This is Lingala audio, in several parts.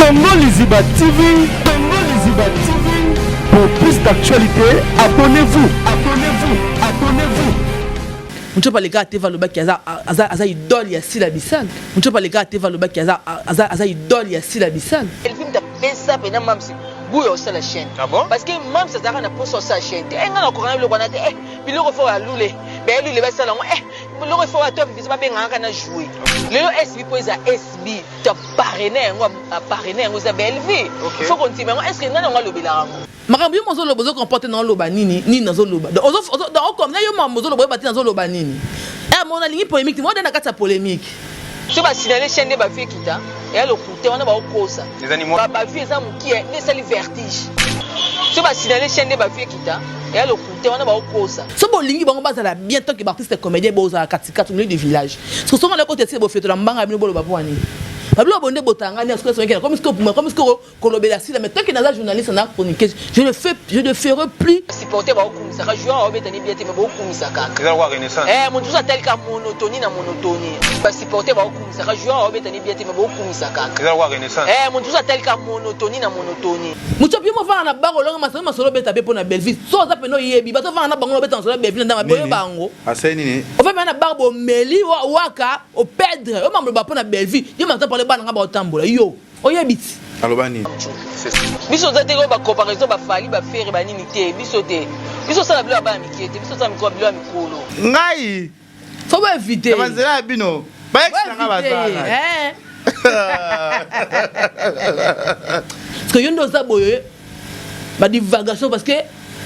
Congo Liziba TV, Congo Liziba TV. Pour plus d'actualités, abonnez-vous, abonnez-vous, abonnez-vous. Mutshopi aleka te alobaki aza, aza, aza idole ya Sila Bisal. Mutshopi aleka te alobaki aza, aza, aza idole ya Sila Bisal. Elvin tapesa pena mamsi buya osala chaîne. Ah bon? Parce que mamsi azalaka na posa osala chaîne te. Eh nga na kokana biloko wana te. Eh biloko fo ya lule. Ba lule basala ngo eh biloko fo ya top biso babenga kaka na jouer. Lelo SB po eza SB to parrainer yango a parrainer yango eza Bellevue. Okay. Faut kontima yango est ce que nani yango alobelaka yango? Makambo yo mozoloba ozo comporte na oloba nini nini nazoloba donc ozo ozo donc okomna yo makambo ozoloba oyeba te nazoloba nini eh mon alingi polémique te mo na kati ya polémique. Soki ba signaler chaîne nde ba vues ekita eya lokuta wana bao kosa Eza ni mwa- ba ba vues eza mukie nde esali vertige soki ba signaler chaîne nde ba vues ekita eya lokuta wana bao kosa. Soki bolingi bango bazala bien tant que ba artiste comédien bozala katikati au milieu du village soki songa na kotesi bofetola mbanga bino boloba po nini babilo bonde botanga ni asiko songi comme siko comme siko kolobela sila mais tant que naza journaliste na chroniqueuse je ne fais je ne ferai plus. Supporter ba okumisaka joueur aobeta ni bien te mais ba okumisa kaka. Eza lokola renaissance. Eh moto mosusu atali ka monotonie na monotonie. Ba supporter ba okumisaka joueur aobeta ni bien te mais ba okumisa kaka. Eza lokola renaissance. Eh moto mosusu atali ka monotonie na monotonie. Mutshopi yo mofanda na bango olonga masolo masolo obeta pe pona Bellevue so oza pena oyebi bato ofanda na bango obeta masolo ya Bellevue na ndama boye bango asali nini ofanda na bar bomeli waka opedre yo mambo ba pona Bellevue yo matin parle bana nga ba otambola yo Oyebi ti. Aloba nini? Biso toza te oyo ba comparaison ba Fally ba Ferre ba nini te biso te biso osala bilo ya bana mikie te biso osala mikolo bilo ya mikolo. Ngai faut ba éviter na banzela ya bino ba ex na nga baza wana. Eh. Parce que yo nde oza boye ba divagation parce que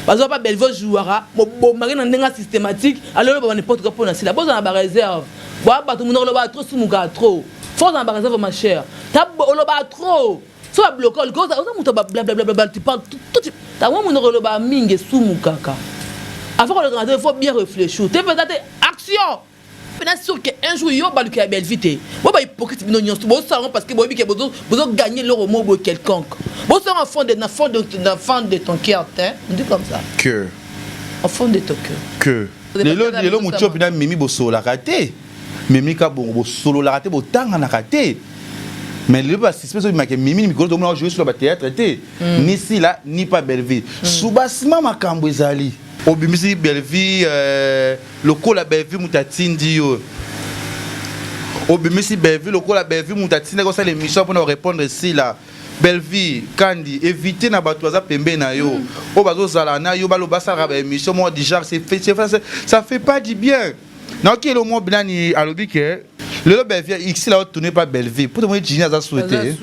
baza pa Bellevue jouera mobomaki na ndenge systématique alors ba n'importe quoi pona sila bozala na ba réserve boa bato monoko loba trop sumuka trop faut ozala na ba réserve ma chère ta oloba trop so ba bloquer olingi oza oza moto ba blablabla tu parles tout tout tango monoko oloba mingi esumu kaka avant koleka na te faut bien réfléchir te mpenza te action pena sûr que un jour yo baluka ya Bellevue te bo ba hypocrite bino nyonso bosala yango parce que boyebi ke bozo bozo gagner eloko moko boye quelconque bosala yango fond de na fond de na fond de ton cœur te on dit comme ça que au fond de ton cœur que lelo lelo mutiopi na mimi bosololaka te mimi kabongo bosololaka te botanganaka te mais lelo ba suspect ezobima ke mimi mikolo tomona ojoue sur ba théâtre te mm. ni sila ni pa bellevue mm. subasima makambo ezali obimisi bellevue euh, lokola bellevue moto atindi yo obimisi bellevue lokola bellevue moto atindaki osala émission mpona korépondre sila Bellevue Kandi éviter na bato baza pembeni na yo mm. oyo bazozala na yo baloba basalaka ba émission moko du genre c'est c'est ça fait pas du bien nayoki elo moko nani alobi ke lelo Bellevue xila otourne pa Bellevue po tomoni Jini aza susu te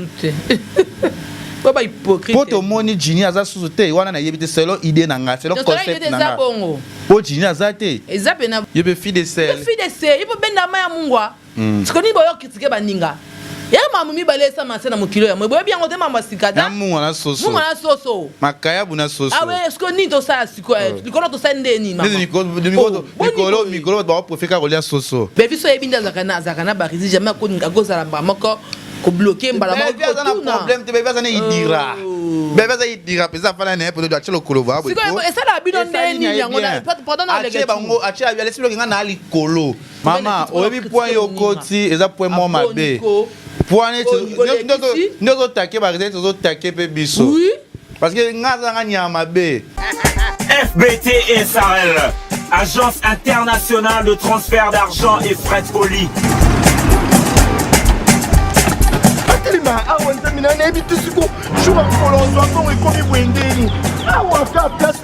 po tomoni Jini aza susu te wana nayebi te selon idée na nga selon concept na nga po Jini aza te ye mpe fille de sel fille de sel ye mpe benda mai ya mungwa Mm. Siko nini boyo critiquer baninga? Ya mamu mibale esama se na mokili ya moye boyebi yango te mambo ya sika ta. Mungwa na soso. Mungwa na soso. Makayabu na soso. Ah ouais, siko nini tosala siko eh, oh. likolo tosali nde nini mama? Mikolo mikolo oh, mikolo mikolo bato bakoprefere kaka kolia soso. Mais biso yebi nde azalaka na azalaka na barisi jamais akozala mbala moko kobloke mbala moko Bellevue aza na problème te Bellevue aza na idira. Oh. Bellevue aza idira mpenza afanda na ye peut-être atie lokolo va boye. Sikoyo esalaka bino nde nini yango pardon na atie bango atie alesi biloko nga na likolo. Mama, oyebi point yo okoti eza point moko mabe. Point neti nde ozotake ba neti ozotake mpe biso. Oui. Parce que nga aza nga nyama mabe. FBT SARL, agence internationale de transfert d'argent et frais de colis. atelema awa nzambe na nayebi te siko jour ya mokolo ozwa mbongo ekomi boye ndeni awa ka place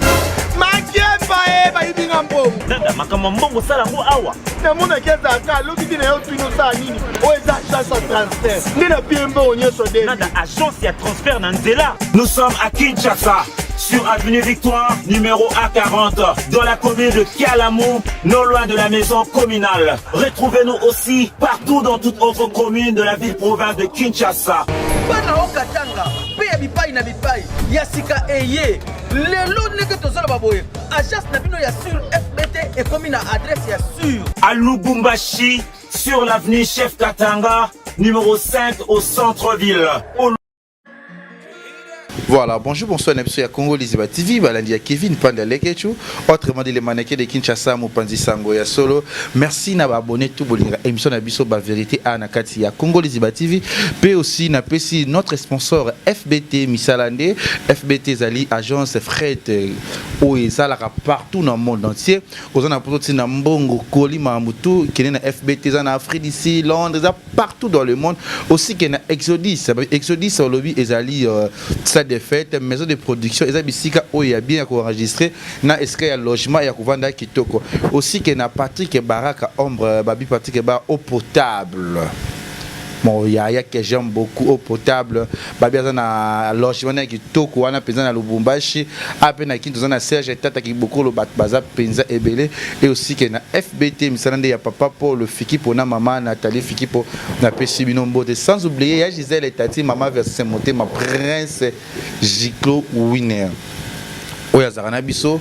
makiemba e bayibi nga mbongo Dada, makambo ya mbongo osala yango awa. Namonaki azalaka alobi te na yo tuni osala nini oyo eza agence ya transfert nde na pie mbongo nyonso de Nada, agence ya transfert na nzela. Nous sommes à Kinshasa, sur avenue Victoire, numéro A40, dans la commune de Kalamu, non loin de la maison communale. Retrouvez-nous aussi partout dans toute autre commune de la ville-province de Kinshasa. Bana o Katanga mpe ya bipai na bipai ya sika eye lelo ndenge tozoloba boye agence na bino ya sur fbt ekomi na adresse ya sur À Lubumbashi, sur l'avenue Chef Katanga, numéro 5 au centre-ville. Au Voilà, bonjour, bonsoir, na biso ya Congo Liziba TV, balandi ya Kevin Panda Lekechu, autrement dit les mannequins de Kinshasa, Mopanzi Sango ya solo. Merci na ba abonné tout bolinga émission na biso ba vérité a na kati ya Congo Liziba TV, pe aussi na pesi notre sponsor FBT Misalande, FBT ezali agence fret oyo ezalaka partout dans le monde entier. Oza na poto na mbongo koli makambo tout kende na FBT eza na Afrique d'ici, Londres, eza partout dans le monde. Aussi ke na Exodus, Exodus olobi ezali salle de fête, maison de production, eza bisika oyo ya bien ya koenregistrer na esika ya logement ya kovanda kitoko. Aussi ke na Patrick Baraka Ombre, babi Patrick Ba eau potable. Bon, yaya que j'aime beaucoup, eau potable. Babi aza na logement na kitoko wana mpenza na Lubumbashi, ape na Kintu, toza na Serge Tata Kibokolo, bato baza mpenza ebele. Et aussi ke na FBT misala nde ya papa Paul Fikipo na mama Nathalie Fikipo, napesi bino mbote. Sans oublier ya Gisèle Tati, mama Verse Motema, Prince Giclo Winner oyo azalaka na biso,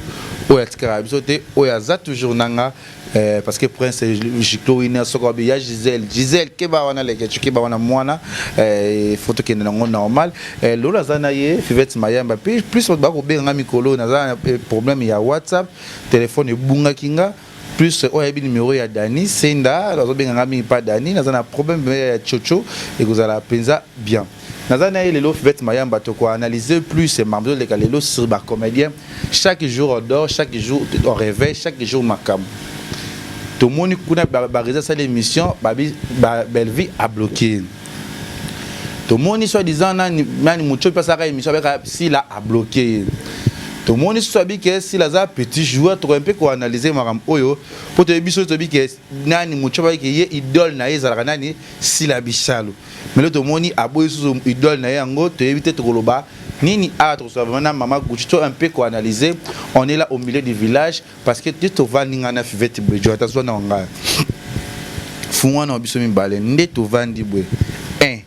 oyo atikaka biso te, oyo aza toujours nanga, parce que Prince Giclo Winner soko babi ya Gisèle, Gisèle keba wana leke keba wana mwana, faut tokende nango normal. Lolo aza na ye Fivette Mayamba, puis plus bato bakobenganga mikolo, naza na problème ya WhatsApp, téléphone ebungaki nga. Plus oyo ayebi numéro ya Dani Senda, azobenganga mingi pa Dani, naza na problème ya chocho, ekozala mpenza bien. Naza na ye lelo Fivette Mayamba, tokoanalyse plus makambo ezoleka lelo sur bacomédien. Chaque jour on dort, chaque jour on réveille, chaque jour makambo. Tomoni kuna baréseau asala émission, babi Bellevie abloqué. Tomoni soi-disant nani nani Mochopi mpe asalaka émission abeka Sila abloqué. Tomoni susu abi ke Sila aza petit joueur. Tokoki mpe koanalyse makambo oyo mpo toyebi biso, toyebi ke nani Mochopi ayebi ke ye idole na ye ezalaka nani? Sila Bisalo. Mais lelo tomoni aboyi susu idole na ye yango, toyebi te tokoloba nini awa. Tokosola vraiment na mama Gucci to un peu koanalyser. On est là au milieu du village parce que te tovandi ngai na Fivete boye, ata zwa na ngai fungwana na biso mibale nde tovandi boye. 1,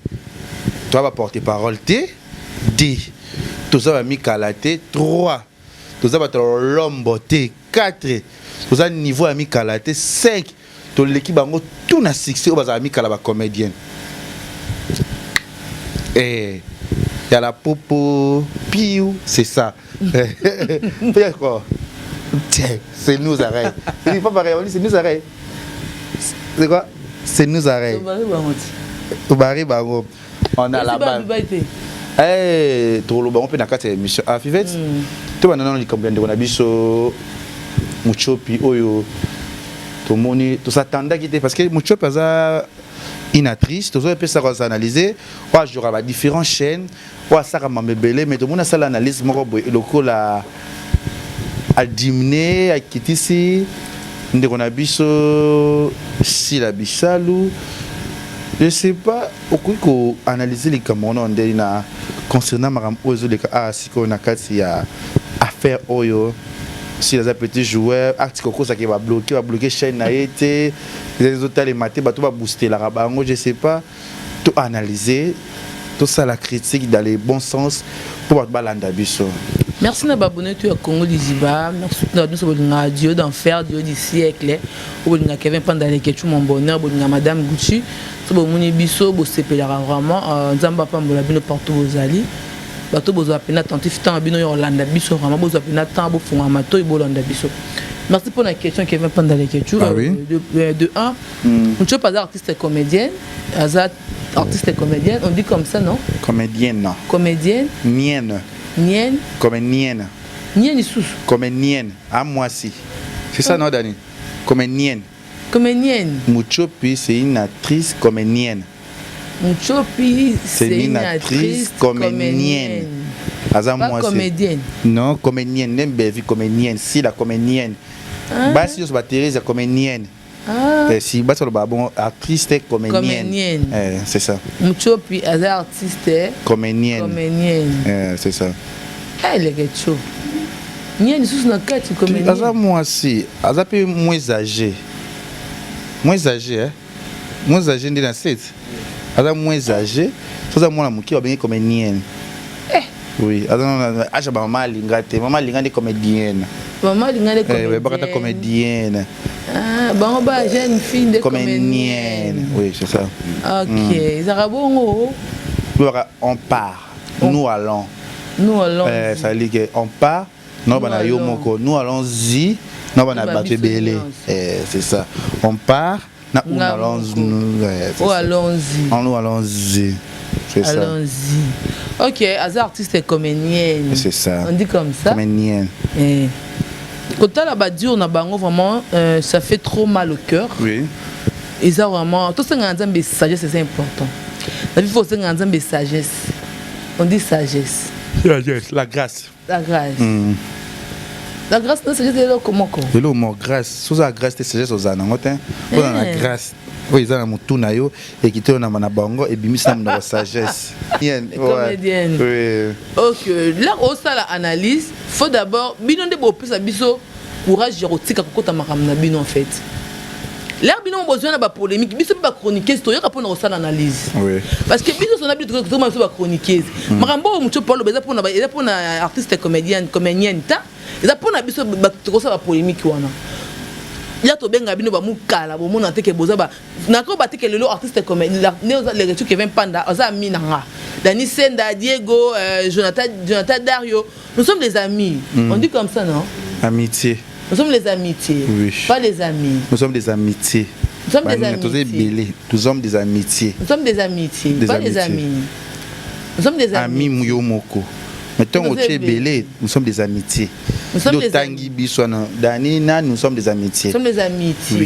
toza baporte parole te. 2, toza bamikala te. 3, toza bato ya lolombo te. 4, toza niveau ya mikala te. 5, toleki bango tout na succès oyo bazala mikala bacomédienne. Ya la popo piou, c'est ça. Fais quoi? Tiens, c'est nous arrête. C'est pas pareil, on dit c'est nous arrête. C'est quoi? C'est nous arrête. Tobari bango. On a la balle. Eh, toloba mpe na kati ya émission. Ah, Fivette, tobanda nano likambo ya ndeko na biso Muchopi oyo tomoni, tosatandaki te parce que Muchopi aza une actrice, tozoyepesaka analyse oyo ajouaka ba différentes chaînes, oyo asalaka mambo ebele. Mais tomoni asala analyse moko boye lokola adiminuer, akitisi ndeko na biso Sila Bisalu. Je sais pas, okoki koanalyse likambo wana ndeni na concernant makambo oyo ezoleka awa sikoyo na kati ya affaire oyo Sila aza petit joueur, acte kokosaki babloqué, babloqué chaîne na ye te, ezotalema te, bato baboostelaka bango. Je sais pas, to analyser, tosala critique dans le bon sens mpo bato balanda biso. Merci na baabonné to ya Congo Liziba, merci na biso bolingaka Dieu d'enfer, Dieu du siècle, oyo bolingaka Kevin Pandaleke, mon bonheur, bolingaka Madame Gucci. So bomoni biso bosepelaka vraiment, Nzambe apambola bino partout bozali. Bato bozwa mpena attentif ntango bino oyo olanda biso, vraiment bozwa mpena ntango, bofunga matoi, bolanda biso. Merci pour la question, Kevin Pandalekechu. Ah oui? De un, Muchopi aza artiste comédienne, aza artiste comédienne, on dit comme ça, non? Comédienne. Comédienne. Nienne. Nienne. Comédienne. Nienne lisusu. Comédienne. À moi si. C'est ça, non, Dani? Comédienne. Comédienne. Muchopi, c'est une actrice comédienne. Muchopi, c'est une actrice comédienne. Aza Pas moi comédienne. Non, comédienne, nem bevi comédienne, si la comédienne. Ah. Basi nyonso baThérèse ya comédienne. Ah. Eh, si basi baloba bon artiste comédienne. Comédienne. Eh, c'est ça. Muchopi aza artiste Comédienne. comédienne. Eh, c'est ça. Eleke tso. Nienne lisusu na kati comédienne. Aza mwasi, aza mpe moins âgé. Moins âgé, hein? Moins âgé nde na 7. Aza moins âgé. So aza mwana moke babengi comédienne. Eh. Oui, aza na âge ya bamama alinga te. Mama alinga nde comédienne. Mama alinga nde Eh, bakata comédienne. comédienne. Ah, bango ba jeune fille nde Comédienne. Oui, c'est ça. Ok, ezalaka bongo. On part. Nous allons. Nous allons. Eh, ça dit que on part na bana yo moko. Nous allons-y na bana bato ebele. Eh, c'est ça. On part na où allons nous. Où allons-y. Nous allons-y. C'est ça. Allons-y. Ok, aza artiste comédienne. C'est ça. On dit comme ça. Comédienne. Eh. Kotala ba dur na bango vraiment ça fait trop mal au cœur. Oui. Eza vraiment tosenga Nzambe sagesse, c'est important. La vie, faut osenga Nzambe sagesse. On dit sagesse. Sagesse, la grâce. La grâce. La grâce na sagesse eloko moko. Eloko moko, grâce. Soza grâce te, sagesse ozala nango te. Oza na grâce oyo eza na motu na yo, ekiti oyo na bango, ebimisi na monoko sagesse. Comédienne. Oui. Ok, là osala analyse, faut d'abord bino nde bopesa biso courage ya kotika kokota makambo na bino. En fait, l'heure bino bozwa na bapolémique, biso mpe bachroniqueuse toyoka mpona kosala analyse. Parce que biso sona biso tokoma biso bachroniqueuse, makambo oyo moto aloba eza mpona artiste comédienne, comédienne ta eza mpona biso tokosala bapolémique wana. Ya tobenga bino bamukala, bomona te ke boza nakoba te ke lelo artiste comédien nde oza leretu. Kevin Panda aza ami na nga, Dani Senda, Diego, Jonathan, Jonathan Dario, nous sommes des amis. On dit comme ça, non? Amitié. Nous sommes les amitiés. Oui. Pas les amis. Nous sommes des amitiés. Nous sommes des amitiés. Ebele, nous sommes des amitiés. Nous sommes des amitiés. Des pas amitiés. Des amis, nous sommes des amis. Ami yo moko, mais ntango otie ebele, nous sommes des amitiés. Nous sommes des Otangi biso wana Dani na, nous sommes des amitiés. Nous sommes des amitiés.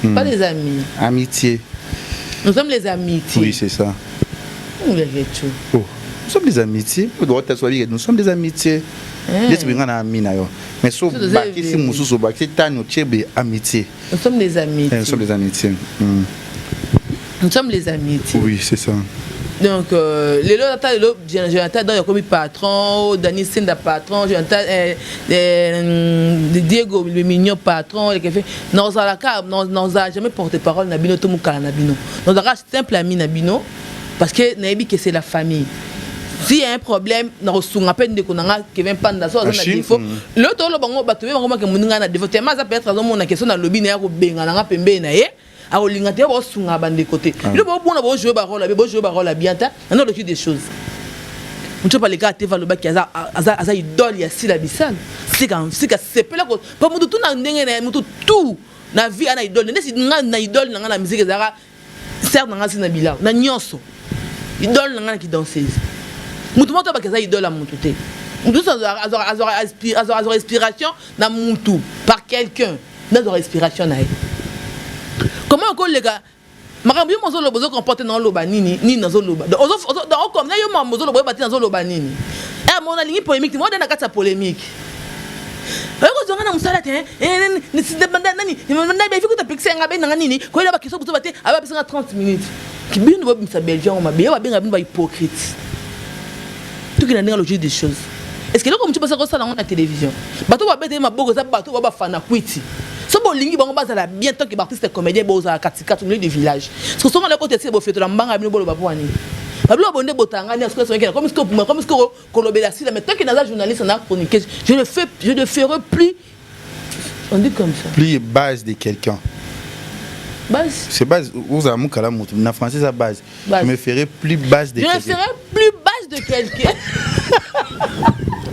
Oui. Pas des amis. Amitié. Nous sommes les amitiés. Oui, c'est ça. Nous. Oh. Nous sommes des amitiés. Nous sommes des amitiés. Neti benga na ami na yo, mais so bakisi mosusu, bakisi tani, otie be amitié. Nous sommes des amitiés. Nous sommes des amitiés. Nous sommes les amitiés. Oui, c'est ça. Donc lelo, ata lelo Jonathan donc yakomi patron, Dani Senda patron, Jonathan, Diego le mignon patron, lekefe nazalaka, nazala jamais porte parole na bino to mokala na bino. Nazalaka simple ami na bino parce que nayebi que c'est la famille. S'il y a un problème, nakosunga mpe ndeko na nga Kevin Panda so aza na défaut. Lelo toloba bango, bato be bango make moninga na défaut tema aza peut-être azomona question nalobi na ya kobenga na nga pembeni na ye, akolinga te. Baosunga bandeko te. Bino bobona bojouer barôle, be bojouer barôle ya bien te. Nano oloki des choses, moto baleka te, valobaki aza idole ya Sila Bisala. Sika sepela po motu tu na ndenge na ye, motu tu na vie ana idole. Ndesi nga na idole na nga na musique ezalaka sœur na nga si na bilao na nyonso, idole na nga na kidanseuse. Motu moko abaki aza idole ya motu te. Motu nyonso azwaka inspiration na mutu par quelqu'un nde azwaka inspiration na ye. Comment okoleka makambo yo mozoloba, ozocomporte na oloba nini nini nazoloba na yo, makambo ozoloba oyeba te nazoloba nini. Mo nalingi polémique te, mo na kati ya polémique oyokozwanga na mosala te. Nani Belvi kuta apekisa yanga, abenganga nini, koyela baquestion buto bate, abapesanga 30 minutes. Bino bobimisa Belvi yango mabe, yo babenga bino bahypocrite. Toki na ndenge logique des choses. Est ce que eloko motu basaka kosala yango na télévision, bato babeteli maboko eza bato ba bafana kwiti. So bolingi bango bazala bien, tant que baartiste comédien bozala katikati, au milieu du village. Parce que songo leko tesi bofetola mbanga bino, boloba po wanini babilo bonde botanga ni comme siko kolobela Sila. Mais tant que naza journaliste na chroniqueuse, je ne fais, je ne ferai plus. On dit comme ça. Plus base de quelqu'un. Base. C'est base ozala mokala motu na français eza base. Base. Je me ferai plus base de Je ne quelqu'un. ferai plus base de quelqu'un.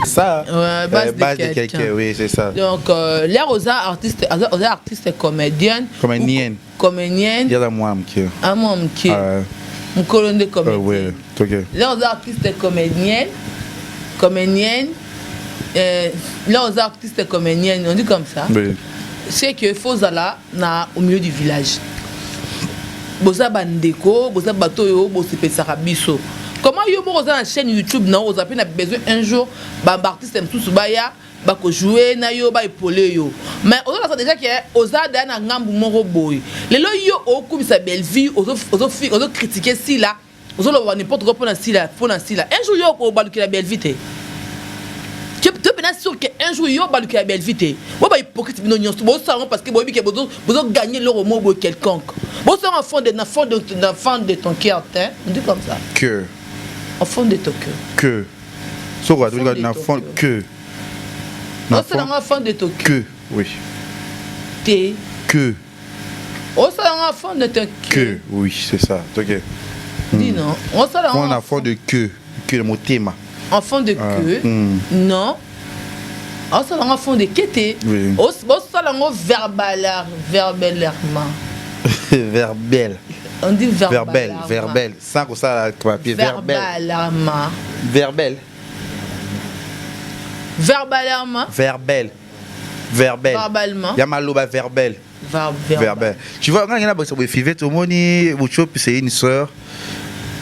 Ça. Ouais, base de base de quelqu'un. quelqu'un, oui, c'est ça. Donc l'air oza artiste, oza artiste comédienne. Comédienne. Comédienne. Yaza mwa moke. Amwa moke. Mokolo nde comédienne. Ouais, ok. Là oza artiste comédienne, là oza artiste comédienne, on dit comme ça. Oui. C'est que faut ozala na au milieu du village. Boza bandeko, boza bato oyo bosepesaka biso. Comment yo moko oza na chaîne YouTube na oza mpe na besoin un jour baartiste mosusu baya bakojouer na yo, baépauler yo, mais ozolasa déjà ke oza daya na ngambu moko boye. Lelo yo okumisa Bellevue, ozocritiquer Sila, ozoloba n'importe quoi mpona Sila, mpona Sila. Un jour yo obalukela Bellevue te. Tu es sûr que un jour yo balukela Bellevue te. Bo bahypocrite bino nyonso bosala parce que boyebi ke bozogagner eloko moko boye quelconque. Bosala en fond de na fond de na fond de ton cœur te. On dit comme ça. Que Au fond de ton cœur. Que soko atolika na fond que Osala ngo fond de ton cœur. Que oui. Te. Que. Osala ngo fond de ton cœur. Que oui, c'est ça, ok. Dis non, osala ngo na fond de que que motema. En fond de Ah, queue. Non. Osala yango fond de queue te. Oui. Bosala yango verbalement. Verbel. On dit Verbel, verbalement. verbel. Sans kosala papier. Verbel. Verbalement. Verbel. Verbalement. Verbel. Verbel. Verbalement. Ya maloba verbel. Verbel. Tu vois, nga ngena bakisa boye Fivette omoni Muchopi c'est une sœur.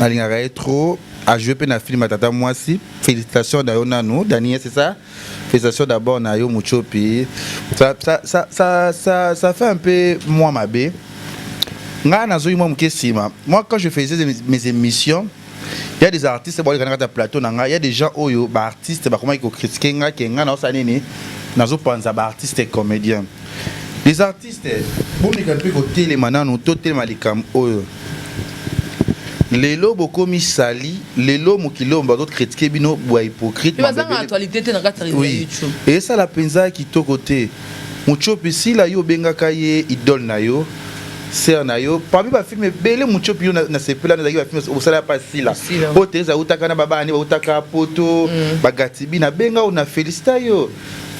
Nalingaka ye trop. A joué pe na film ya tata mwasi. Félicitations na yo nanu Daniel, c'est ça? Félicitations d'abord na yo Muchopi. Ça ça ça ça ça ça fait un peu moi mabe. Nga nazoi mwa moke nsima. Moi quand je faisais mes émissions, il y a des artistes baleka na kati ya plateau na ngai, il y a des gens oyo ba artistes bakomaki kocritiquer nga ke nga naosala nini, nazopanza ba artistes comédiens. Les artistes, bomeka mpe kotelema nanu, totelema likambo oyo. Lelo bokomi sali, lelo mokili oyo bazocritiquer bino bwa hypocrite. Mpe bazanga actualité te na kati ya Oui. YouTube. Esala mpenza kitoko te. Muchopi sila yo obengaka ye idole na yo, sœur na yo. Parmi bafilm ebele Muchopi yo na sepela nazalaki bafilm osala pa sila. Sila. Po Teresa autaka na babani bautaka poto, bagatibi nabenga oyo na félicita yo.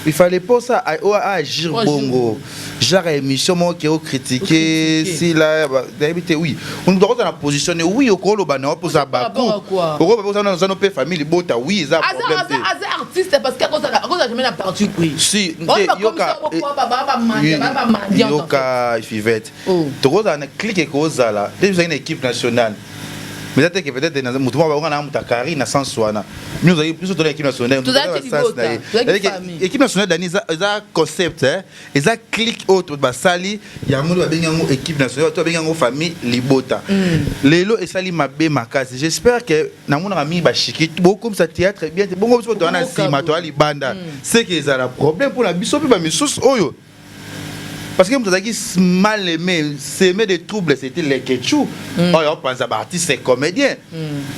Il fallait pas ça à agir Oh, bongo. Genre émission moko ke ocritiquer Ocritiquer. sila nayebi te oui. On doit na position oui okoloba na opoza Par rapport à baku. quoi? Okoba poza na zano pe famille bota oui eza Aza problème te. aza aza artiste parce que akoza jamais na parti pris. Si, On nte, va comme yoka, ça ba ba ba ba yoka Fivette. Oh. Tokozala na clique ekozala nde tozalaki na équipe nationale, mais eza te ke peut-être motu moko bakonga na moto akari na sens wana. Biso toza na équipe nationale. Tozalaki Moto aza na sens na ye. libota, tozalaki C'est-à-dire que famille. équipe nationale dani eza concept, hein, eza clique oyo to basali yango nde babengi yango équipe nationale, to babengi yango famille libota. Lelo esali mabe makasi. J'espère que namonaka mingi bashiki bokomisa théâtre bien te bongo biso toza na nsima, toza libanda, c'est que ezala problème mpona biso mpe bamisusu oyo, parce que moto azalaki mal aimé, semé de troubles, c'était Leketchou oyo opanza baartiste comédien.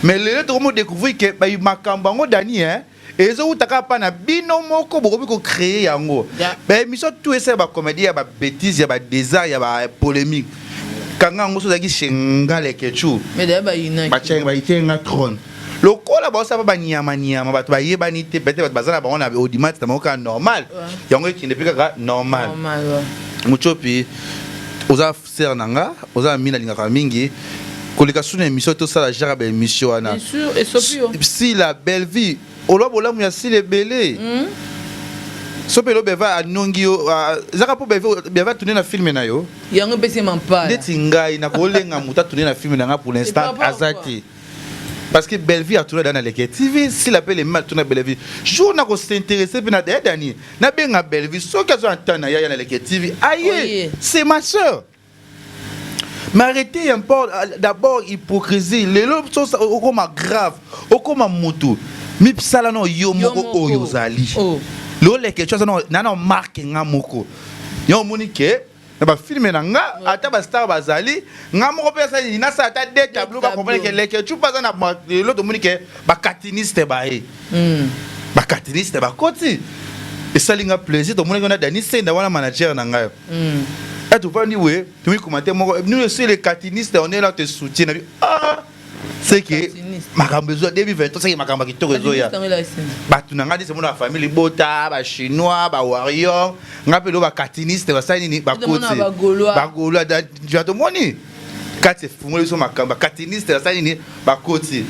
Mais lelo tokomo découvrir ke makambo yango dani, hein, ezowutaka mpa na bino moko bokomi kocréer yango. Baémission tout esa ya bacomédie, ya babêtise, ya badésart, ya bapolémique. Kanga yango so ozalaki chez nga Leketchou. Mais d'ailleurs bayinaki. Batie nga trône lokola baosala mpa banyamanyama, bato bayebani te, peut-être bato baza na bango na audimat na bango kaka normal. Yango ekende mpe kaka normal. Normal, ouais. Muchopi oza sœur na nga, oza na mingi nalingaka mingi koleka suna émission tosala genre ya baémission wana. Bien sûr, et sopi yo. Sila belle vie oloba bolamu ya sila ebele. So mpe elo beva anongi yo, ah, ezaka mpo beva atune na filme na yo. Yango epesi mampala. Ndeti ngai nakolenga moto atune na filme na nga pour l'instant par rapport à aza quoi? te, parce que Bellevue atuna da na Leke TV, sila mpe lema atuna Bellevue. Jour na kos'intéresser mpe na dani nabenga Bellevue soki aza na temps na yaya na Leke TV aye. Oye. C'est ma sœur. Mais arrêtez un peu d'abord hypocrisie. Lelo so okoma grave, okoma mutu misala no yo Yo moko moko. oyo ozali. Oh. Lelo Leke tso aza na marke nga moko yo omoni ke na bafilme na nga ata bastar bazali nga moko mpe asali nini, nasala ata de tableau bacomprendre ke Leke tsu mpe aza na lelo tomoni ke bacatiniste baye. Bacatiniste bakoti, esali nga plaisir. Tomonaki wana Dani Senda wana manager na ngai. Tovandi we tomi commentaire moko: "Nous aussi les catinistes, on est là, te soutient." Na bi ah, c'est que Catiniste. Makambo ezoya 2023, c'est que makambo ya kitoko ezoya. Bato na ngai nde semona bafamille libota, bachinois, bawarrior, nga mpe lelo bacatiniste basali nini, bakoti. Tomona Bagaulois. Bagaulois ja tomoni kati efungoli biso makambo, bacatiniste basali nini, bakoti.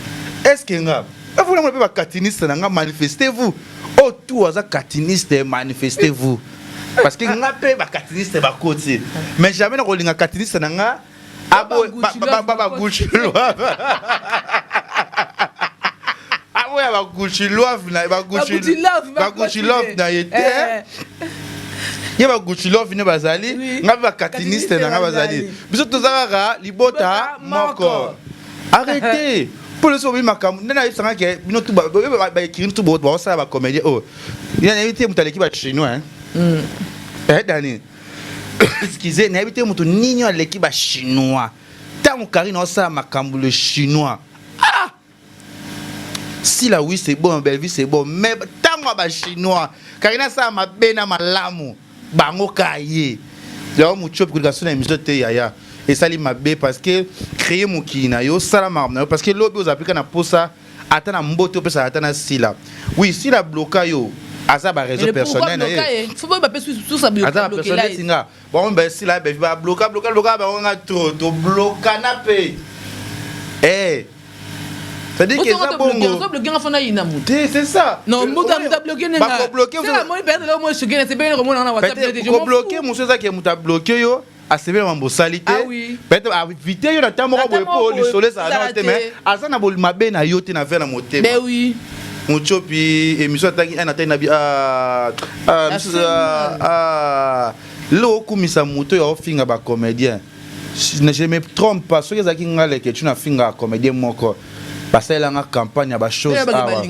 Est ce que nga efuna mona mpe bacatiniste na nga, manifestez vous oyo tout aza catiniste, manifestez vous, parce que nga mpe bacatiniste bakoti, mais jamais na kolinga catiniste na nga baguchilwa aboya baguchilove na baguchilove na ye te. Ye baguchilove nde bazali, nga mpe bacatiniste na nga bazali. Biso toza kaka libota moko. Arrêtez mpo leso obi makambo nde nayebisanga ke bino tu baécrit tu baosala bacomédien oyo nayebi te moto aleki bachinois. Dani, excusez, nayebi te moto nini aleki bachinois. Ntango Karine aosala makambo, le chinois, ah Sila, oui, c'est bon, Bellevue, c'est bon, mais ntango ya bachinois, Karine asala mabe na malamu bango ka ye. Yango Mutiopi koleka so na émission te yaya, esali mabe parce que créer mokili na yo, osala makambo na yo, parce que lobi ozala mpe na posa. Ata na mbote opesaka ata na Sila. Oui, Sila bloka yo. Aza ba raison personnelle na ye. Aza ba personnel neti nga. Bango ba Sila ba ba bloka bloka bloka bango nga trop to bloka na pe. Eh. C'est-à-dire que eza bongo. Ozo bloquer nga fona yina mutu. Te, c'est ça. Non, mutu mutu bloquer nga. Bako bloquer. C'est la moi peut-être moi choquer, c'est bien komona na WhatsApp. Ko bloquer musu eza ke mutu a bloquer yo. Asepeli na mambo osali te. Ah oui. Peut-être avite yo na ntango moko boye mpo lisolo ezala nao te mais aza na mabe na yo te na ve na motema. Ben oui. Mutiopi émission atangi un atangi na bi ah ah misusu ah ah lelo okumisa moto oyo aofinga ba comédien. Je me trompe pas soki ezalaki nga leke tu na finga comédien moko basalela nga campagne ya ba choses awa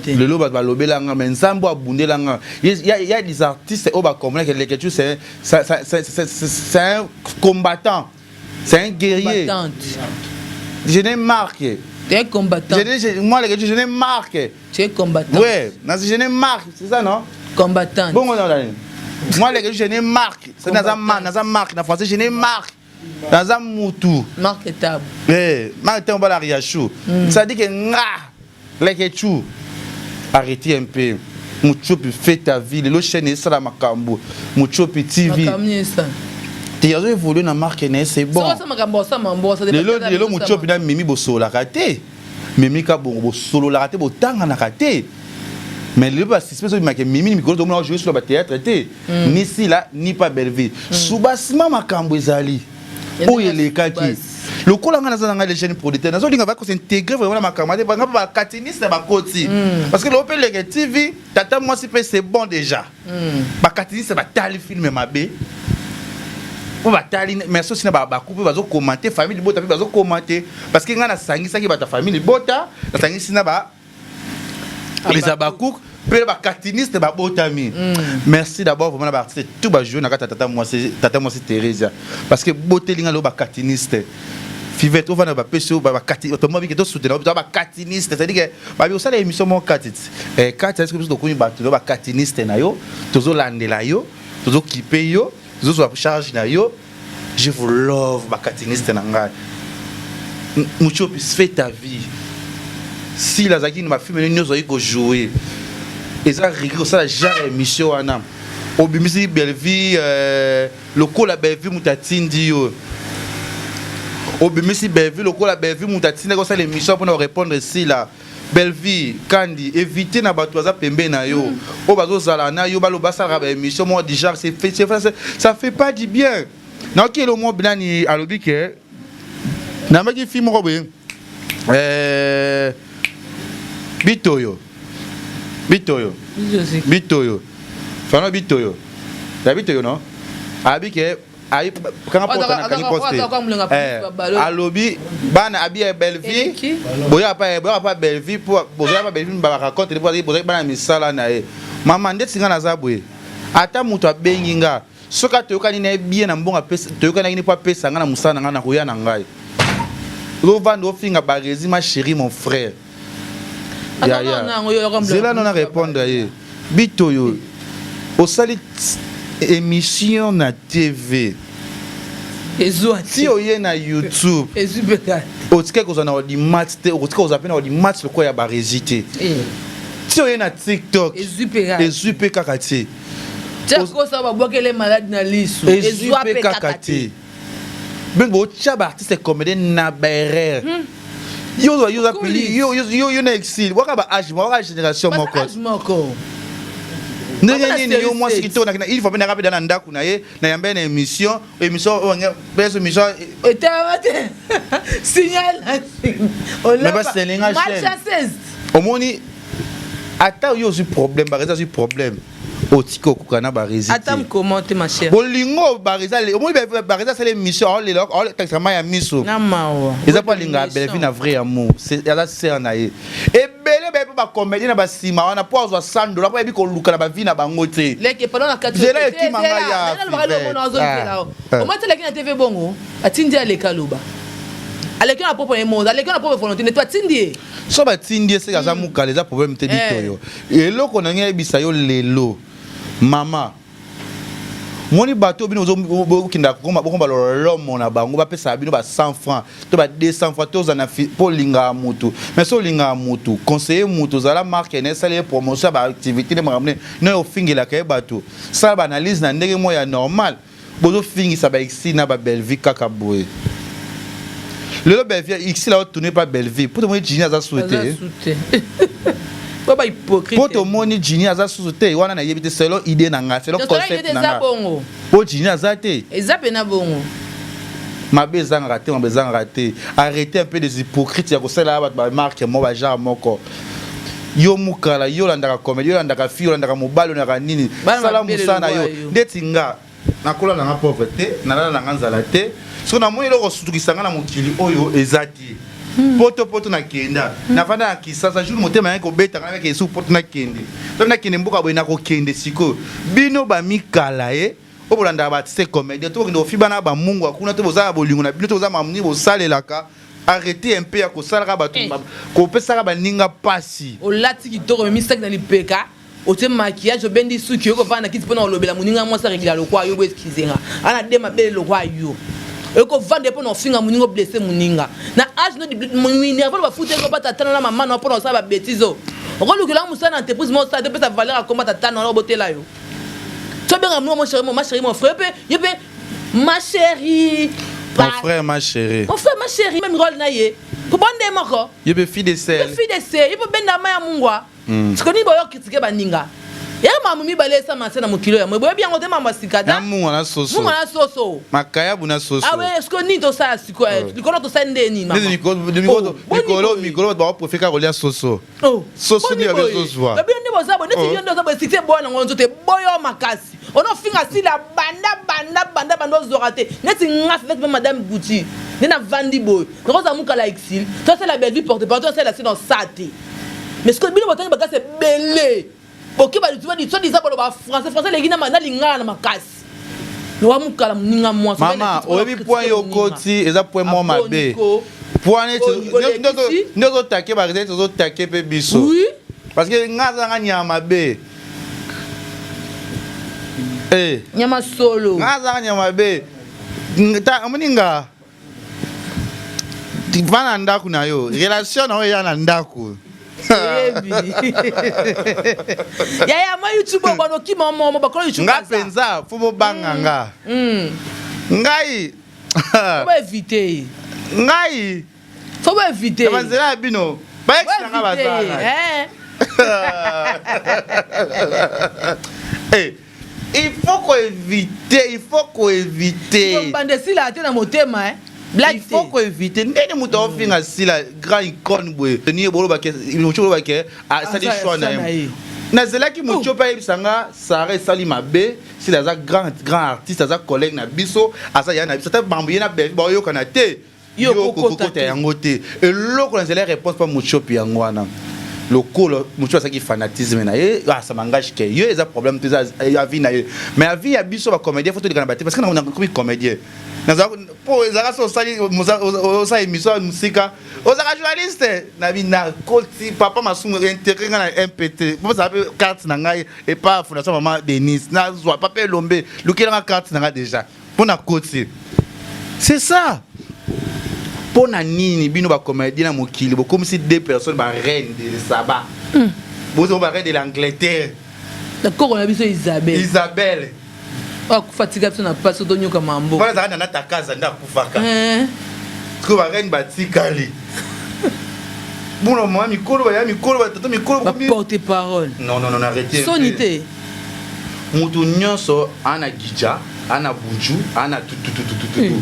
lelo bato balobela nga mais nzambe abundela nga. Il y a des artistes oyo ba comprendre que leke tu c'est c'est un combattant, c'est un guerrier. Je n'ai marqué. Tu es combattant. Je, moi, les je n'ai marqué. Tu es combattant. Ouais, je n'ai marqué, c'est ça, non? Combattant. Bon, non, non. Moi, les je n'ai marqué. C'est dans un marque, en français, je n'ai marqué. Dans un moutou. Marque table. Eh, marque table, la riachou. Ça dit que, nga, les arrêtez un peu. Mutiopi, fais ta vie. Lelo chaîne esala makambo. Mutiopi TV. Te azo évoluer na marque na c'est bon. Lelo lelo Mutiopi na Mimi bosololaka te. Mimi ka bongo bosololaka te botanganaka te. Mais lelo ba suspect so bimake Mimi ni mikolo tomona jouer sur ba théâtre te. Ni Sila ni pas Bellevue. Soubassement makambo ezali. Oyo elekaki. Lokola nga naza na ngai les jeunes producteurs nazolinga va s'intégrer vraiment na makambo te banga ba katiniste na bakoti. Parce que lelo pe leke TV tata mwasi pe c'est bon déjà. Ba katiniste batali film mabe. Po batali mais sosi na ba couple bazo commenter famille libota pe bazo commenter parce que nga nasangisaki bato ya famille libota nasangisi na ba les abakouk pe ba katiniste babotami. Merci d'abord vraiment na ba artiste tout ba jouer na kati ya tata mwasi Theresia parce que botelinga lo ba katiniste Fivette ovanda ba pesi ba kati to mobi ke to soutenir ba katiniste, c'est-à-dire que ba bi osala émission mo kati eh kati est-ce que biso tokomi bato ba katiniste na yo tozo landela yo tozo kipe yo tozo charge na yo. Je vous love ba katiniste na ngai. Mutiopi fais ta vie. S'il azalaki na ba film nyonso azalaki ko jouer. Eza regret kosala genre émission wana. Obimisi Bellevue lokola Bellevue moto atindi yo. Obimisi Bellevue lokola Bellevue moto atindaki osala émission mpona korépondre Sila. Bellevue Kandi éviter na bato baza pembe na yo. Oyo bazozala na yo baloba basalaka ba émission moko du genre c'est fait, c'est fait, ça fait pas du bien. Nayoki elo moko nani alobi ke nayambaki fille moko boye Bitoyo. Bitoyo. Bitoyo. Fana Bitoyo. Ya Bitoyo non? Abi ke ayi kanga porte na kangi porte. Alobi bana abi ya Bellevue. Boya pa boya pa Bellevue po boya pa Bellevue ba raconte po boya bana misala na ye. Mama ndeti nga naza boye. Ata mutu abengi nga soki atoyokani na ye bien na mbongo apesa toyokanaki ni po apesa nga na mosala na nga na koya na ngai. Ovanda ofinga Barezi ma chérie mon frère. Ya ya. Zela non na répondre ye. Bitoyo osali émission na TV. Ezwa ti oye na YouTube. Ezwi pe kaka. Otika kozwa na audimat te, otika kozwa pe na audimat lokola ya Barezi te. Ti oye na TikTok. Ezwi pe kaka. Ezwi pe kaka te. Tia kosa babwakele malade na lisu. Ezwi pe kaka te. Bengo botia ba artiste comédien na ba erreur. Yo yo yo yo yo na exil, waka ba âge, waka génération moko. Âge moko. Ndenge nini yo mwasi kitoko na il faut na rapide na ndako na ye na yambe na émission, émission oyo nge beso émission etama te. Signal na. Mais ba selinga chaîne. Omoni ata yo ozwi problème, ba raison problème. Otiki okoka na Barezi te. Ata mkoma te ma chère. Bolingo Barezi ale omoni Barezi asala émission aolela aotakisa mai ya miso. Na mawa. Eza po alinga Bellevue na vrai amour. C'est aza sœur na ye. Ebele baye pe ba comédien na ba sima wana po azwa 100 dollars po ayebi koluka na ba vie na bango te. Leke pardon na kati. Zela ekima ngai ya. Omati aleki na TV bongo atindi aleka loba. Aleki na propre ye aleki na propre volonté ne toi atindi ye. So batindi ye seka aza mukala eza problème te bitoyo. Eloko na ngai yebisa yo lelo mama. Moni bato bino bokenda kokoma bokoma lolomo na bango bapesaka bino ba 100 francs to ba 200 francs to ozala na mpo olingaka motu. Mais so olingaka motu, conseiller motu, ozala marque na esala ye promotion ya ba activité nde makambo nde nayo ofingelaka ye bato. Sala ba analyse na ndenge moko ya normal. Bozofingisa ba Exil na ba Bellevue kaka boye. Lelo Bellevue Exil a tourner pa Bellevue. Po tomoni Ginny aza sous te. Po ba hypocrite. Po tomoni Ginny aza sous te wana na yebi te selon idée na nga, selon concept na nga. Po Ginny aza te. Eza pena bongo. Mabe ezangaka te, mabe ezangaka te. Arrêtez un peu des hypocrites ya kosala bato ba marque moko ba genre moko. Yo mukala, yo olandaka comedie, yo olandaka fille, olandaka mobali, olandaka nini. Sala mosala na yo. Ndeti nga nakola na nga pauvre te, nalala na nga nzala te. Soki namoni eloko kosutukisa nga na mokili oyo eza te. Poto poto nakenda. Navanda na Kisasa jour motema yangi kobeta nga nabeka esu poto nakende. Soki nakende mboka boye nakokende sikoyo. Bino ba mikala ye oyo bolandaka ba artiste comedien to bokende kofiba na ba mungwa kuna to boza na bolingo na bino to boza makambo nini bosalelaka. Arrêtez un peu ya kosalaka bato eh. Kopesaka baninga pasi. Olati kitoko omemi saki na lipeka otie maquillage obendi suki oyo kovanda na kiti mpona kolobela moninga mwasi aregila lokwa yo bo excuse nga ana de mabele lokwa yo okovanda mpona ofinga moninga oblesse moninga na age no minerval bafuti eko bata tana na mama na mpona osala babétise o okolukela mosala na entreprise moko osala te opesa valeur akomba tata na obotela yo tobenga moninga mon chéri ma chéri mon frère mpe yo mpe Ma chérie. Mon frère, ma chérie. Mon frère, ma chérie. Même rôle na ye. Pour bon de moko. Ye be fille de sel. Ye fille de sel. Ye benda ma ya mungwa. Mm. Sikoni boyo critiquer baninga. Ya mamu mibale esa mase na mokilo ya boyebi yango te mambo ya sika ta. Mungwa na soso. Mungwa na soso. Makayabu na soso. Ah ouais, siko nini tosala siko eh, oh. Likolo tosala nde nini mama. Mikolo mikolo mikolo ba profiter kolia soso. Oh. Soso nde ya sozwa. Bino nde boza bo neti oh. yo nde oza bo succès boya nango nzoto eboyo makasi. Ono finga sila banda banda banda banda ozwaka te. Neti nga fivette pe madame Gucci. Nde na vandi boye. Nakoza mukala exil. Tosala Bellevue porte parole tosala sila sa te. Mais sikoyo bino botangi bakasi ebele. Boke ba soit disant boloba français français eleki na na lingala na makasi. Lowa mukala moninga mwasi. Mama oyebi point yo okoti eza point moko mabe. Point neti nde ozotake ba neti ozotake mpe biso. Oui. Parce que nga aza nga nyama mabe. Eh. Nyama solo. Nga aza nga nyama mabe. Ta omoni nga va na ndako na yo relation na yo eya na ndako. Oyebi. Yaya moi YouTube oyo bano okima momo bakolo YouTube. Nga penza fo bobanga nga. Ngai. Faut ba éviter. Ngai. Faut ba éviter. Na banzela ya bino. Ba ex na nga bazala. Eh. Eh. Il faut ko éviter, il faut ko éviter. Bande esila te na motema eh. Blague il faut ko éviter ndenge moto aofinga sila grand icône boye ni bolobake moto bolobake asali choix na ye nazelaki moto mpe ayebisa nga sara esali mabe sila aza grand grand artiste aza collègue na biso aza ya na biso ata bambo ye na belvi baoyokana te yo okokota yango te eloko na nzela ya réponse mpa mochopi yango wana lokola mosusu asalaki fanatisme na ye ah, ça m'engage que yo eza problème te eza avis na ye mais avis ya biso bacomédien fo toleka na bate parce que nakomi comédien po ezalaka so osali osala émission ya mosika ozalaka journaliste nabi nakoti papa masumu integre ngai na mpt bozala mpe carte na ngai epa fondation mama denise nazwa papa elombe lukelanga carte na ngai déjà mpo nakoti c'est ça mpo na nini bino bacomédien na mokili bokomisi deux personnes ba reine de saba mm. bozo ba reine de l'angleterre na koko na biso isabelle isabelle oyo akufa tika biso na mpasi tonyoka mambo wana ezalaka nana takaza nde akufaka sikoyo bareine batikali bona mama mikolo baya mikolo batata mikolo baporte parole non non non arrêtez soni te moto nyonso ana gija ana buju ana tutututututu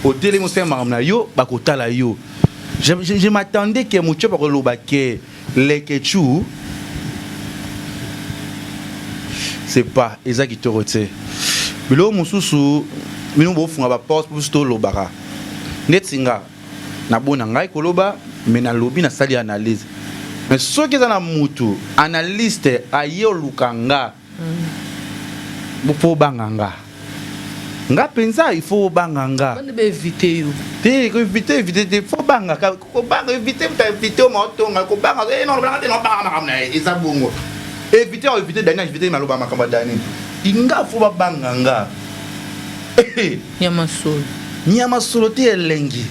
otelemi osala makambo na yo bakotala yo je, je, je m'attendais ke moto bakoloba ke Leketchou c'est pas eza kitoko te biloko mosusu bino bofunga ba porte po biso tolobaka ndeti nga nabona ngai koloba mais nalobi nasali analyse mais soki eza na mutu analyste aye oluka nga Faut obanga nga. Nga penza il faut obanga nga. Bande ba éviter yo. Te ko éviter éviter te faut banga ko banga éviter muta éviter ma otonga ko banga eh non banga te non banga makambo na ye eza bongo. Éviter éviter Dani éviter maloba makambo ya Dani. Inga faut ba banga nga. Nyama solo. Nyama solo te elengi.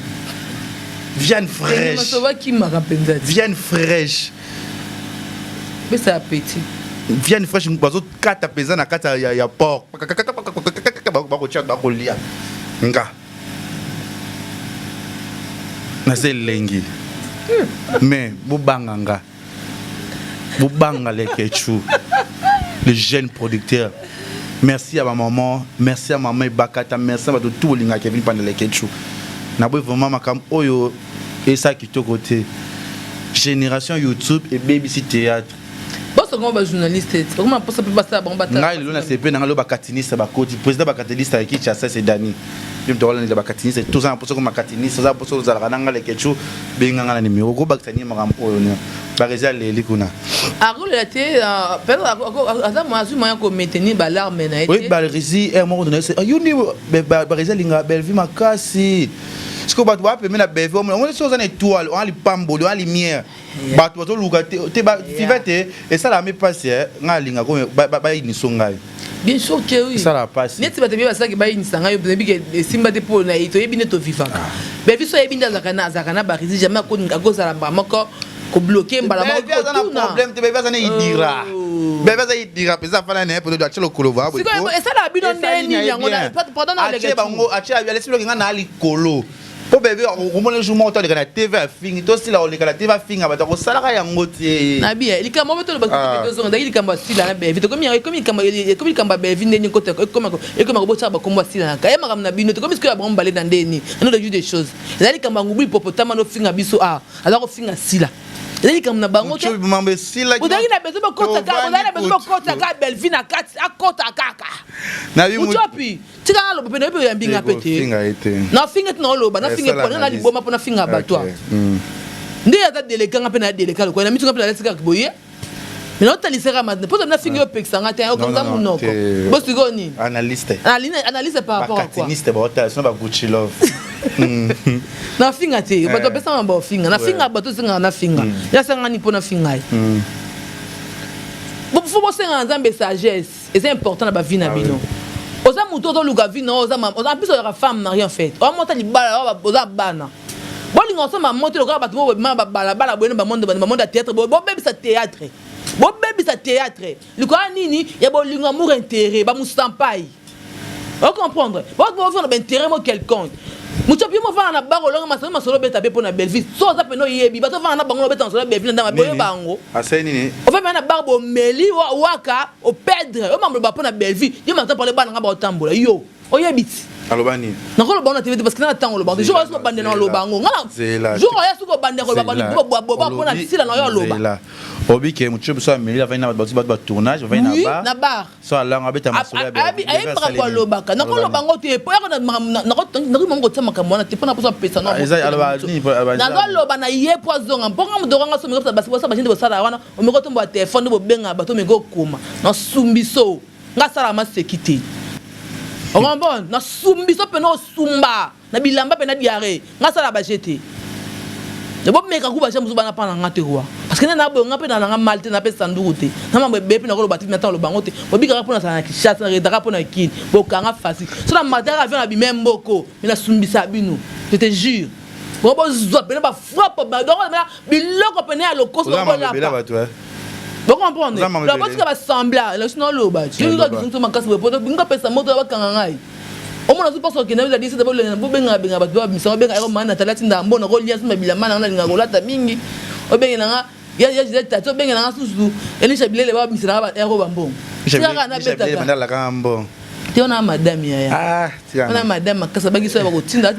Viande fraîche. Nyama solo bakimaka mpenza. Viande fraîche. Pesa appétit. Viande fraîche bazokata mpenza na kati ya, ya porc. Bakotia bakolia. Nga. Naza elengi. Mais bobanga nga. Bobanga Leketchou. Le jeune producteur. Merci à ma maman, merci à maman Ebakata, merci à bato tout bolinga Kevin Panda Leketchou. Naboyi vraiment makambo oyo esa kitoko te. Génération YouTube ebebisi théâtre. Bosongo ba journaliste, bakoma posa pe basala bango batala. Ngai lelo na sepe na ngai lelo bakatiniste bakoti, président bakatiniste ya Kinshasa c'est Dani. Yo moto akolandela bakatiniste, toza na posa ko makatiniste, oza na posa ozalaka na ngai Leketchou, benga ngai na numéro, okobakisa nini makambo oyo nio. Barezi aleli kuna. Akolela te, peut-être aza azwi moyen ko maintenir ba larmes na ye te. Oui, Barezi heure moko tona ye, yo nde Barezi alingaka Bellevue makasi. Sikoyo bato ba pembeni na Bellevue, omoni soki oza na étoile, oza lipamboli, oza lumière. Bato bazoluka te te ba fivette esalaka mi pasi eh, ngai alingaka oyo bayiniso ngai. Bien sûr que oui. Esalaka pasi. Neti bato ebele basalaki bayinisa ngai oyebi ke esimba te mpo na ye toyebi nde tovivaka. Mais biso oyebi nde azalaka na azalaka na barisi jamais akozala mbala moko kobloke mbala moko Bellevue aza na problème te, Bellevue aza na idira. Bellevue aza idira mpenza afanda na ye peut-être atie lokolo va boye. Sikoyo esalaka bino nde nini yango pardon na atie bango atie alesi biloko ngai na likolo. Po bebe okomona jour moko to aleka na TV afingi to sila oleka na TV afinga bato akosalaka yango te. Na bien likambo moko toloba ah. tozonga ndaki likambo ya sila na Bellevue tokomi ekomi likambo ekomi likambo ya Bellevue ndeni kota ekoma ekoma kobotisa bakombo ya sila na kaya makambo na bino tokomi sikoyo ya bango mibale na ndeni ano de des choses ezali likambo ya ngubu hipopotama nofinga biso ah aza kofinga sila ezali likambo na bango te ozalaki na besoin bokota kaka ozalaki na besoin bokota kaka Bellevue na kati akota kaka Mutshopi tika naloba mpe nayebi oyambi nga mpe te nafinga te naoloba nafinga mpo na liboma mpo nafinga bato a hmm. nde aza deleka nga mpe na deleka lokola na mitu nga mpe nalati kaka boye me naotalisaka ma mpo nafingi yo opekisa nga te okanza monoko bo sikoyo nini analyste analyste par rapport à quoi baotala sino ba Gucci love hmm. nafinga te bato bapesanga baofinga nafinga bato osengaka nafinga hmm. yasangani mpo nafinga ye fo bosengaka nzambe sagesse Eza important na ba vie na ah bino. Oza mutu ozo luka vie na oza en plus ozalaka femme mariée en fait. Oza mwasi libala oza bana. Bolinga osomba moto lokola bato bo bima ba balabala boye na ba monde ba monde ya théâtre bo bebisa théâtre. Bo bebisa théâtre. Likolo nini ya bolingo amour intérêt ba musampai. O comprendre? Bo bo vanda ba intérêt mo quelconque. Mutshopi yo mofanda na bar olonga masolo masolo obeta be pona Bellevue. So oza pena oyebi bato vanda na bango obeta masolo ya Bellevue na ndama boyo bango. Asali nini? Ofanda na bar bomeli waka opedre yo mambo ba pona Bellevue. Yo matin parler bana nga ba otambola yo. Oyebi ti. Aloba nini? Nakoloba ngo na TV te parce que na ntango oloba jour oya soki obandela oloba yango nga jour oya soki obandela koloba ba boba pona sila na yo oloba. Obi ke mutshopi so ameli avandi na bato bato ba tournage avandi na bar. Na bar. So alanga abeta masolo ya Bellevue. Ayebaka ko alobaka. Nakoloba ngo te po yako nakoki kotia makambo wana te pona posa pesa no. Nazoloba na ye po azonga. Mpo nga moto nga so meko basi bosa bashinde bosala wana omeko tombola telefone bobenga bato omeko okoma. Nasumbi so. Nga sala maseki te. Okomprendre? Nasumbi so pena osumba. Na bilamba pe na diarrhee nga sala ba jeu te bomeka ku ba jeu mosusu bana pa na nga te roi parce que na boye nga pe na nga mal te na pe sanduku te na mambo ebele pe nakoloba te na ntango loba yango te bobikaka mpo nazala na Kinshasa na retaka mpo na Kin bokanga facile so na mataka avion na bime mboko me nasumbisa bino je te jure bongo bozwa pene ba frappe biloko pene ya lokoso bokolapa Bo comprendre? Donc botika ba semblant, la sino loba. Yo makasi boye poto binga pesa moto bakanga ngai. Omona ozo pense okende oza 17 bolenga bobenga benga bato ba misanga obenga ero mana tala tinda mbona kolia sima bilamba na nga nalinga kolata mingi obengela nga ya ya Gisèle tati obengela nga susu Elisha bilele ba misela nga ba ero ba mbongo tikaka na betaka bandalaka mbongo te wana madame yaya ah wana madame makasi abaki so ya bakotinda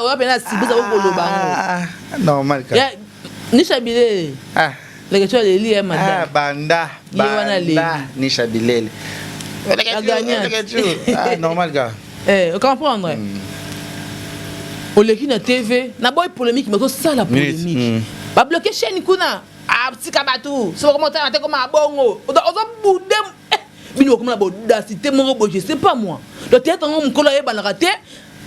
oya pena sibisa bokoloba yango ah, normal ka Nisha bilele ah leke tu aleli ya madame ah banda banda Nisha bilele ah normal ka eh comprendre mm. oleki na TV na boy polémique mais osala polémique mm. ba bloquer chaîne kuna ah tika bato soki okoma te koma bongo ozo bude eh, bino okoma na bodacité moko boye je sais pas moi donc théâtre yango mokolo ayebanaka te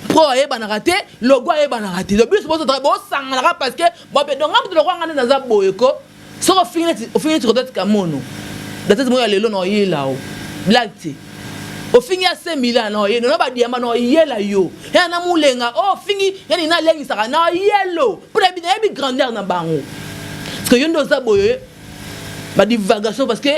pro ayebanaka te logo ayebanaka te donc biso bosanganaka parce que bobe donc nga moto lokola nga nde naza boye ko soki ofingi neti ofingi neti rodette kamono datete moko ya lelo na oyela o blague te. Ofingi AC Milan na oye na ba diamant na oyela yo. Ya na mulenga oh ofingi ya nina alengisaka na oyelo. Mpo na bino yebi grandeur na bango. Parce que yo nde oza boye ba divagation parce que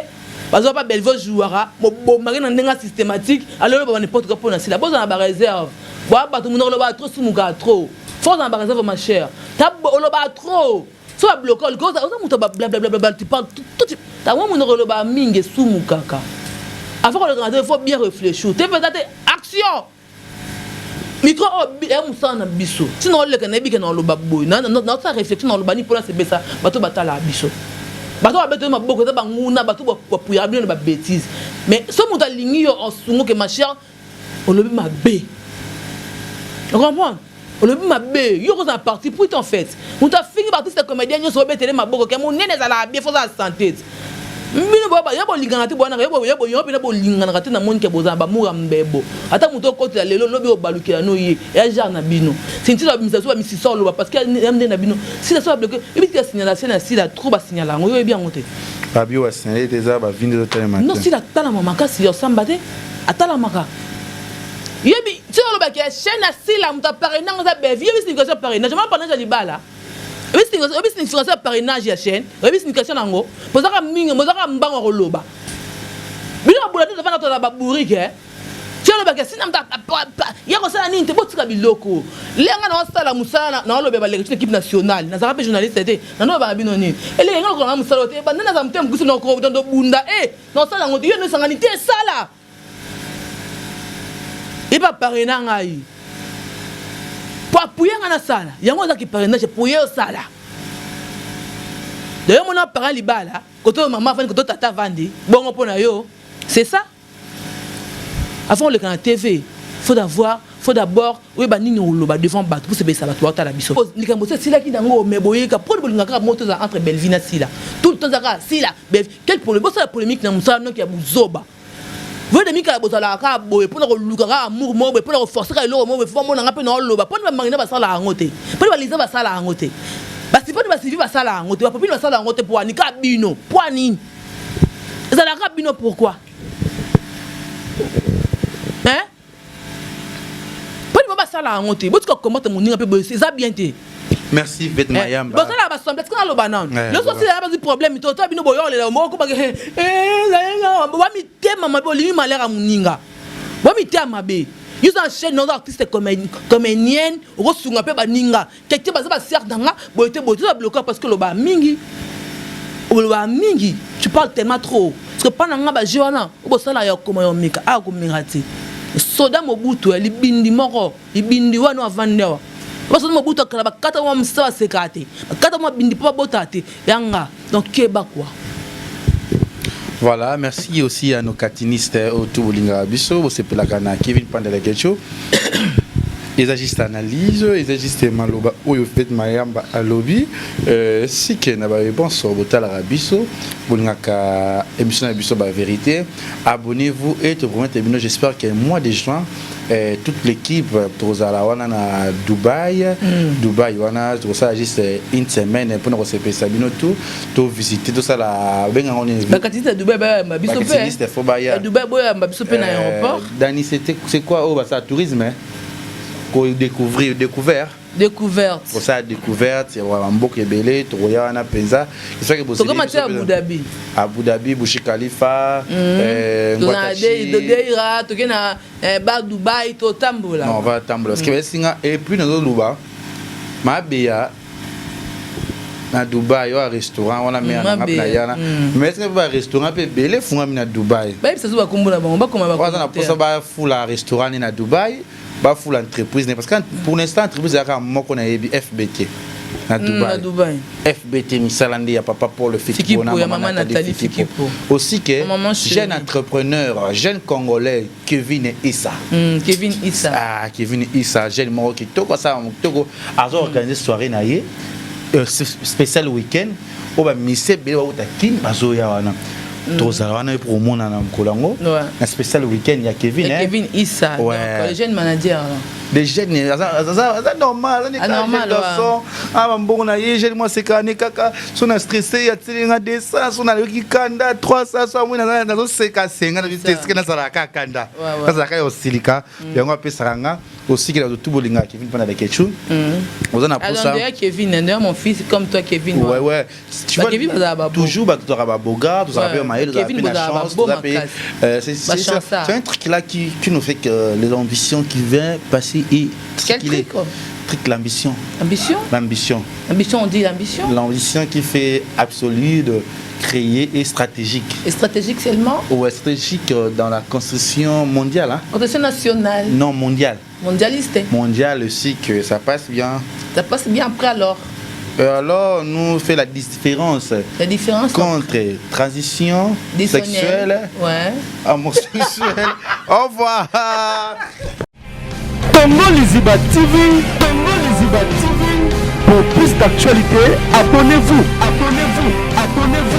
bazwa pa Bellevue jouera mobomaki na ndenge systématique alolo ba n'importe quoi mpo na sila bozala na ba réserve boya bato monoko oloba trop sumuka trop faut ozala na ba réserve ma chère ta oloba trop so ba bloquer olingi oza moto ba blablabla tu parles tout tango monoko oloba mingi esumukaka avant koleka te faut bien réfléchir te mpenza te action micro oyo ya mosala na biso ntina oleka nayebi ke na oloba boye naosala réflexion na oloba nini mpona sebesa bato batalaka biso bato babeteli maboko eza banguna bato bapuyaka bino na babétise mais so moto alingi yo osungo ke ma chère olobi mabe ocomprendre olobi mabe yo kozala parti pris en fait moto afingi baartiste comédien nyonso obetele maboko ke monene ezalaka bien fo ozala santé bino yo bolingana te bwanaka yo mpena bolinganaka te namoni ke bozala bamour ya mbebo ata moto okotela lelo lobi obalukela no ye ya genre na bino sintila babimisa so bamisisa oloba parce que ya nde na bino sila so babloke ebiti ya signalation na sila trop basignala yango yo oyebi yango te babi basignale te eza bavindi ezotelema non sila talama makasi ya osamba te atalamaka yebi ti olobaki ya chaîne ya sila moto aparrainage eza bevi yebi signification ya parrainage omona parrainage ya libala oyebi signification ya parrainage ya chaîne oyebi signification nango bozaka mingi bozaka mbango ya koloba bino babula te tofanda tozala babourike ti olobaki sina moto ya kosala nini te botika biloko lenga na osala mosala na oloba baleka ti équipe nationale nazalaka mpe journaliste te nanolobaka bino nini elenge nga lokola na mosala te banda nazala motema mokuse nakobunda e nasala yango te yo nosangani te sala epa parraina ngai po apuye ngai nasala yango azaki parrainage puye osala d'ailleurs mona parrain libala koto mama avandi koto tata avandi bongo mpo na yo c'est ça avant oleka na tv faut d'avoir faut d'abord oyeba nini oloba devant bato mpo sebelisa bato baotala biso likambo so esilaki nango me boyeka mpo bolinga kaka moto eza entre Bellevue na Sila tout le temps ezaka Sila Bellevue quel problème bosala polémique na mosala noki ya buzoba vode mikala bozalaka kaka boye mpona koluka kaka amour moko boye mpona koforce kaka eloko moko boye fo bamonanga mpe naoloba mpona bamarina basala yango te mpona baliza basala yango te basiponi basivi basala yango te bapopini basala yango te poani kaka bino poa nini ezalaka bino pourquoi hein mpo basala yango te botika combattre moninga mpe boye eza bien te merci Vet Mayamba bosala basemble tika naloba nano nyonso osila bazwi problème to to bino boyolela moko bake ba mitema mabe olingi malheur ya moninga ba mitema mabe yo oza na chaîne oza artiste comédienne okosunga mpe baninga keke baza basere na nga boye te boye te babloka parce que olobaka mingi olobaka mingi tu parles tellement trop parce que mpa na nga baje wana obosala ya koma ya omeka aya komeka te soda mobutu ya libindi moko libindi wana avandi awa basoda mobutu akala bakata mwa mosala basekaka te bakata mwa bindi mpo babotaka te yanga donc keba quoi. Voilà, merci aussi à nos catinistes autour Bolinga Biso, Bosepelaka na Kevin Pandela Kecho. eza juste analyse eza juste maloba oyo Vet Mayamba alobi euh, sike na baréponse botalaka biso bolingaka émission na biso bavérité abonnez-vous et topromete bino j'espère que mois de juin eh, toute l'équipe tozala wana na Dubaï Dubaï wana tokosala juste une semaine mpona kosepelisa bino tout tovisite tosala bengango nini bakatisi ya Dubaï bayamba biso mpe Bakatiste fo baya ya Dubaï boyamba biso mpe na aéroport Dani c'était c'est quoi oyo basala tourisme hein? kodécouvrir découvert découverte kosala découverte ya bamboka ebele tokoya wana mpenza soki tokoma te Abu Dhabi Abu Dhabi Burj Khalifa tozana Deira toke na ba Dubaï totambola non on va tambola parce que baesinga et puis nazoluba mabeya na Dubaï oyo restaurant wana me nanga mpe na yana mais esinga mpe barestaurant mpe ebele efungami na Dubaï bayebisa so bakombo na bango bakoma baza na mposa bafula restaurant ne na Dubaï bafula entreprise ne parce que pour l'instant entreprise ezalaka moko nayebi FBT na Dubaï. Dubaï. FBT misala nde ya papa Paul Fikipo ya mama Nathalie Fikipo. Aussi que Maman jeune entrepreneur, jeune congolais Kevin Issa. Kevin Issa. Ah Kevin Issa, jeune moko kitoko asala kitoko azo organiser soirée na ye spécial week-end oyo bamise ebele bauta Kin bazoya wana. Tozala wana pour omonana mokolo yango na spécial week-end ya Kevin. Ya Kevin Issa, ouais. Donc, le jeune manager là. Des jeunes aza normal, aza normal, garçon ah bambongo na ye jeune mwasi ekani kaka so na stressé atili nga 200, so nayoki kanda 300, so amoi nazoseka senga na bitesike nazalaka kaka kanda, nazalaka ya osilika yango apesaka nga osikela bato tu bolingaka Kevin mpo na Lekechu oza na posa. Alors Kevin, d'ailleurs mon fils comme toi Kevin. Ouais, tu vois, toujours bato tozalaka baboga, tozalaka mpe mayele, tozalaka mpe na chance, toza mpe c'est un truc là qui nous fait que les ambitions qui vient passer et Quel truc? Truc, l'ambition. Ambition. L'ambition. Ambition, on dit l'ambition. L'ambition qui fait absolue de créer et stratégique. Et stratégique seulement? Ouais, stratégique dans la construction mondiale. Hein? Construction nationale. Non, mondiale. Mondialiste. Mondiale aussi, que ça passe bien. Ça passe bien après alors. Alors, nous fait la différence. La différence contre transition sexuelle, ouais. Homosexuelle. Au revoir. Congo Liziba TV, Congo Liziba TV. Pour plus d'actualités, abonnez-vous, abonnez-vous, abonnez-vous.